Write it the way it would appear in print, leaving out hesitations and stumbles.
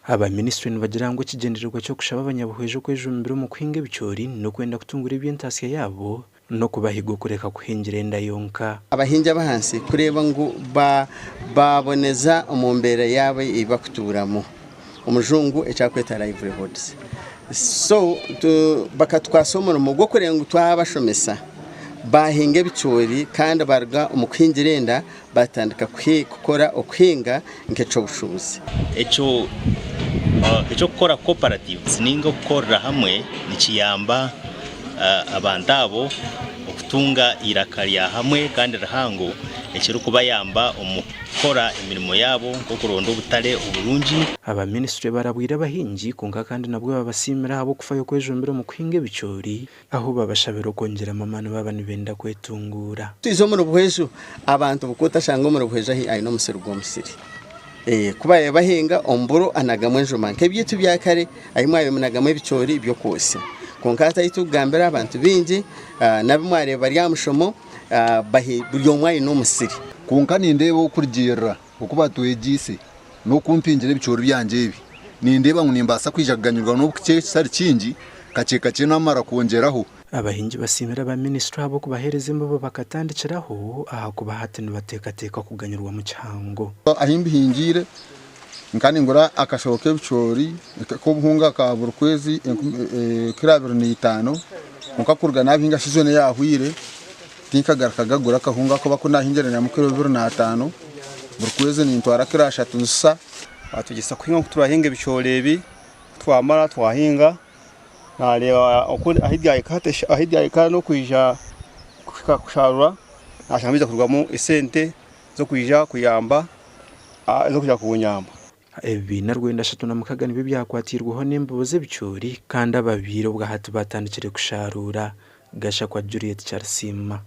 Aba minisiture nibagira ngu ekigyendererwa ky'okushaba abanyabuhwezi okwejumbira omu kuhinga ebicoori n'okwenda kutunguura eby'entaasya yaabo n'okubahiga okureka kuhingira enda yonka. Abahingi ab'ahansi kureeba ngu baaboneza omu mbeera yaabo ei barikutuuramu, omujungu eki arikweta livelihoods. So bakatukwatsa omurimo gw'okureeba ngu twabashomesa baahinga ebicoori kandi baaruga omu kuhingira enda Batandika kukora okuhinga nk'eky'obushuubuzi. Ekyo eky'okukora cooperatives ninga okukorera hamwe nikiyamba abantu abo okutunga eiraka rya hamwe kandi rihango ekirikubayamba omu kukora emirimo yaabo nk'okuronda obutare oburungi. Aba minisiture barabwire abahingi kwonka kandi nabwo babasiimire ahabw'okufayo kwejumbira omu kuhinga ebicoori Ahu babashabira okwongyeramu amaani baaba nibenda kwetunguura. Twija omuri Buhweju, abantu bukuru otashanga omuri Buhweju ahi aine omusiri gw'omusiri. Ku baabaire bahinga omu buro anagamu enjuma nk'ebyaitu bya kare ahi mwabaire munagamu ebicoori by'okwotsya. Kwonka hati ahi turikugambira abantu baingi n'abu mwareeba bari aha mushomo buri omwe aine omusiri. Kwonka nindeeba okurugiirira oku batwegyeise n'oku mpingire ebicoori byangye ebi, nindeeba ngu nimbaasa kwija kuganyirwa n'obu kitari kingi, kakye kakye naamara kwongyeraho. Abahingi basiimire aba minisitule ahabw'okubaheereza embibo bakatandikiraho ahakuba hati nibateekateeka kuganyirwamu kihango. Ahi mbihingiire nka ningura akashaho k'ebicoori k'obuhunga ka buri kwezi enkumi 25 kwonka kuruga nabihinga sizoni eyahweire Tinkagarukaga kugura akahunga ahakuba ku naahingire nyamu kiro 25, buri kwezi nintwara kiro ashatu nzisa. Batwegyesa kuhinga nku turahinga ebicoori ebi, ku twamara twahinga nareeba oku ahi byahika hati ahi byahika n'okwija kuhika kusharura nashanga biija kurugamu esente z'okwija kuyamba ez'okwija kunyamba. Ebibiina 96 nibyo byakwatiirweho n'embibo z'ebicoori kandi ababiire obwahati batandikire kusharuura. Gashakwa Juliet Kyarisiima.